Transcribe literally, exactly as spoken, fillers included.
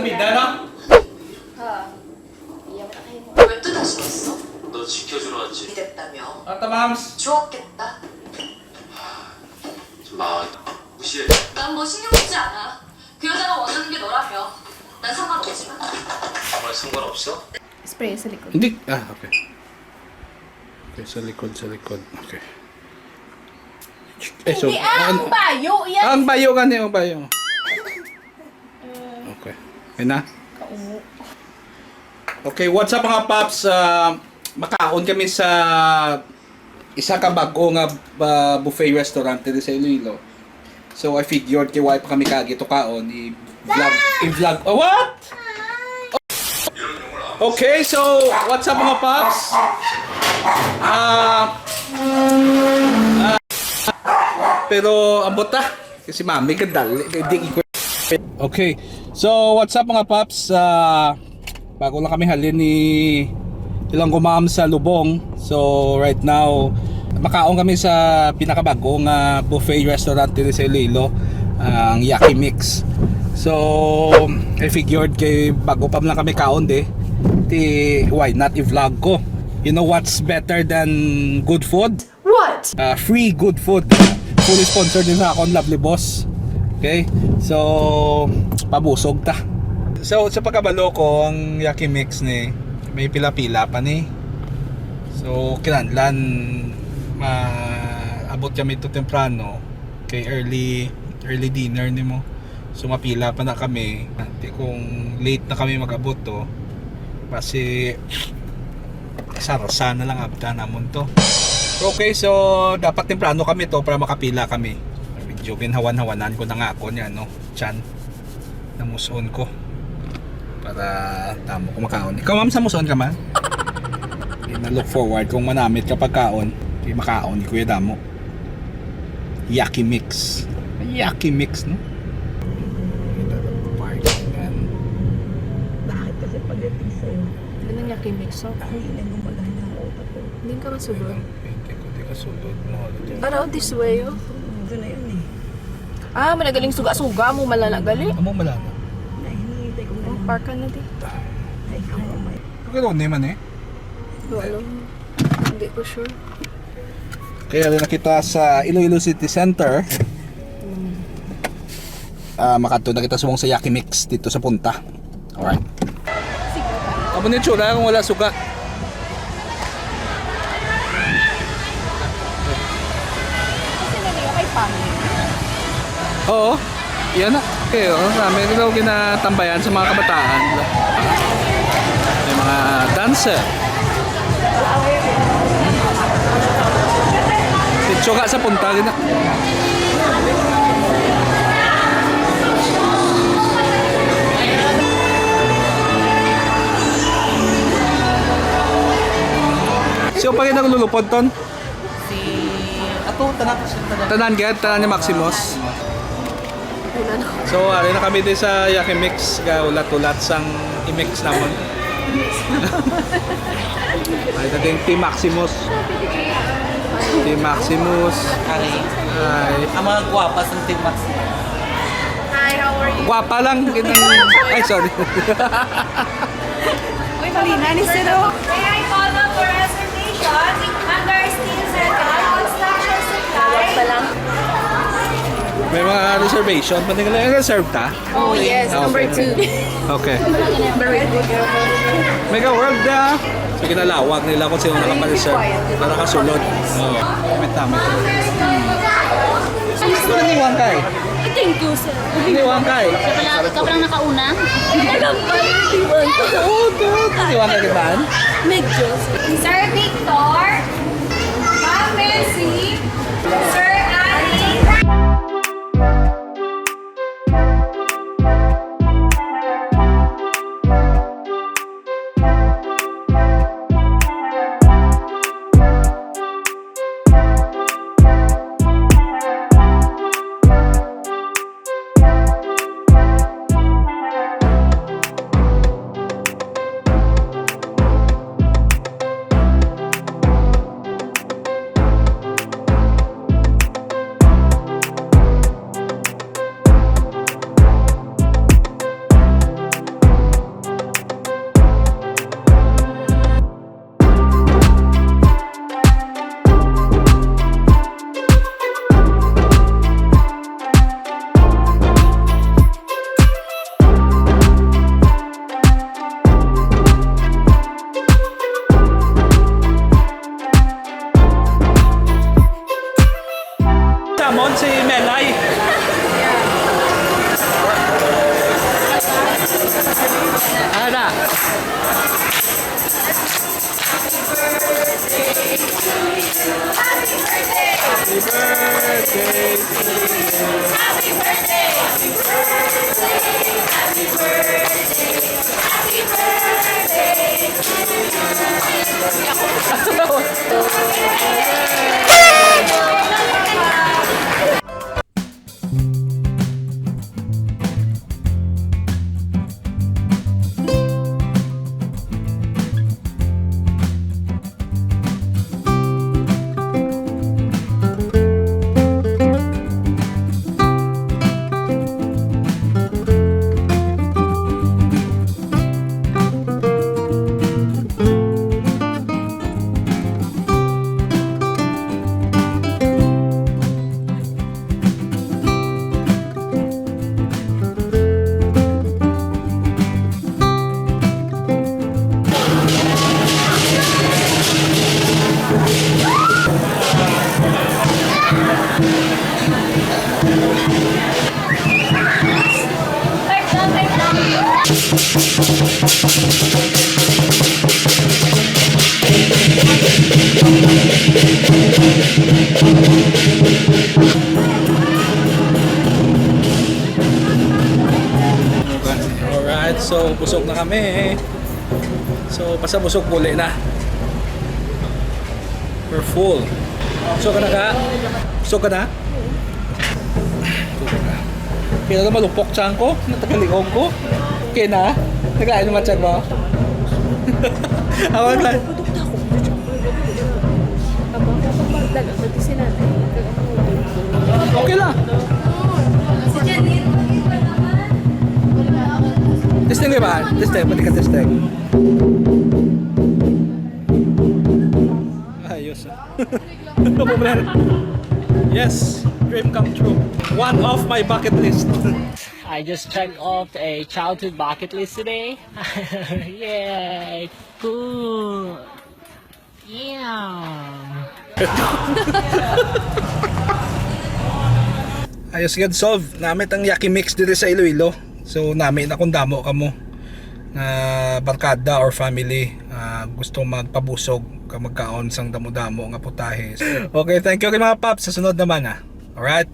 Pida, no? 가 이해가 다 해요. 왜 또 다시 왔어? 너 지켜주러 왔지. 이랬다며. Ata, ma'ams. 좋았겠다. 좀 망하겠다. 무시해. 난 뭐 신경 쓰지 않아. 그 여자가 원하는 게 너라며. 난 상관없지만. 정말 상관없어? Spray sa likod. Hindi. Ah, okay. Okay, sa likod, sa likod. Okay. Eh, so, Hindi, ah, ang bayo, yan. Ang bayo gani, ang bayo. Okay. Kaya na? Kaungo. Okay, what's up, mga paps? Ah, makaon kami sa isa ka bag-o nga, ah, buffet restaurant diri sa Iloilo. So, I figured kay wala pa kami kaagi to kaon, i-vlog, i-vlog. Oh, what? Okay, so, what's up, mga paps? Ah, ah, pero ambot ta. Kasi mami, kadali. Di, di, Okay. So, what's up, mga paps? Ah, bago lang kami halin ni Ilonggo Ma'am sa Lubong. So, right now, makaon kami sa pinakabago nga buffet restaurant diri sa Iloilo, ang Yaki Mix. So, I figured kay bago pa lang kami kaon di, ti why not i-vlog ko? You know what's better than good food? What? Ah, free good food. Fully sponsored din sa akon, lovely boss. Okay? So, pabusog ta. So, sa pagkabalo ko, ang Yaki Mix ni, may pila-pila pa ni. So, kinahanglan maabot kami to temprano. Kay early, early dinner ni mo. So, mapila pa na kami. Di kung late na kami mag-abot to, basi sarsa na lang abta namon to. Okay, so dapat temprano kami to para makapila kami. Medyo ginhawan-hawanan ko na nga ako niya, no? Chan. Namuson ko. Para tamo ko makaon. Ikaw, ma'am, sa muson ka, ma'am? Di na look forward kung manamit ka pagkaon. Kay makaon ni Kuya Damo. Yaki Mix. Yaki Mix, no? Kita the park, man. Bakit kasi pagdating sa'yo, Ano niya kimikso? tangina, gumagana ang utak ko. Hindi ka kasulod. Hindi ko, di kasulod mo. Para this way, oh. Ito na yun eh. Ah, managaling suga-suga mo, malala gali. Amo malala. Nahinihintay ko na Oh, yun. parkan na di. Ay, ikaw ang may Pero ano man eh? Wala. Hindi ko sure. Kaya rin nakita sa Iloilo City Center. Ah, makadto na kita subong sa Yaki Mix dito sa punta. Alright. Amo ni tsura kung wala suga. Kasi na niyo kay pangit. Oo. Yan na. Okay, oh, namin ito ginatambayan sa mga kabataan. May mga dancer. Pitso ka sa punta, gina. So, pag naglulupod, ton? Si... Ato, tanan ko siya, tanan. Tanan gid, tanan ni Maximus. So, ari na kami di sa Yaki Mix, ga ulat-ulat sang i-mix namon. Ay, na din, Team Maximus. Team Maximus. Ari. Ay, Ang mga gwapa sa Team Maximus. gwapa lang. Ay, sorry. Uy, malina ni Siro. May I call up for reservation under Steel Central Construction Supply? May mga reservation. Pwede ka lang reserve ta? Oh, yes. Ah, Number okay. two. Okay. Very good. Mega World na. So, ginalawag nila kung sino nakapareserve para kasulod. Oo. Damit namin. Ano gusto mo niwang kay? Thank you, sir. Niwang kay? Ikaw pala, ikaw palang nakauna. Alam ko, naiwan ko. Oo, dude. Niwang kay, di ba? Medyo. Sir Victor, Ma'am Melcy, Sir Annie. Alright, so busog na kami. So, basta busog, uli na. We're full. Busog ka na ka? Busog ka na? Busog ka na. Kaya na malupok siya ko, natagaliog ko. Okay na? Nagain naman siya ba? Awag lang. Okay lang. Testing, di ba? Testing, pwede ka testing. Ayos, ah. Yes, dream come true. One of my bucket list. I just checked off a childhood bucket list today. Yay! Cool. Yeah. Ayos gid, solve. Namit ang Yaki Mix diri sa Iloilo. So, nami na kung damo kamo nga barkada or family, ah, gusto magpabusog ka magkaon sang damo-damo nga putahe. Okay, thank you kay mga paps. Sa sunod naman, ah. Alright?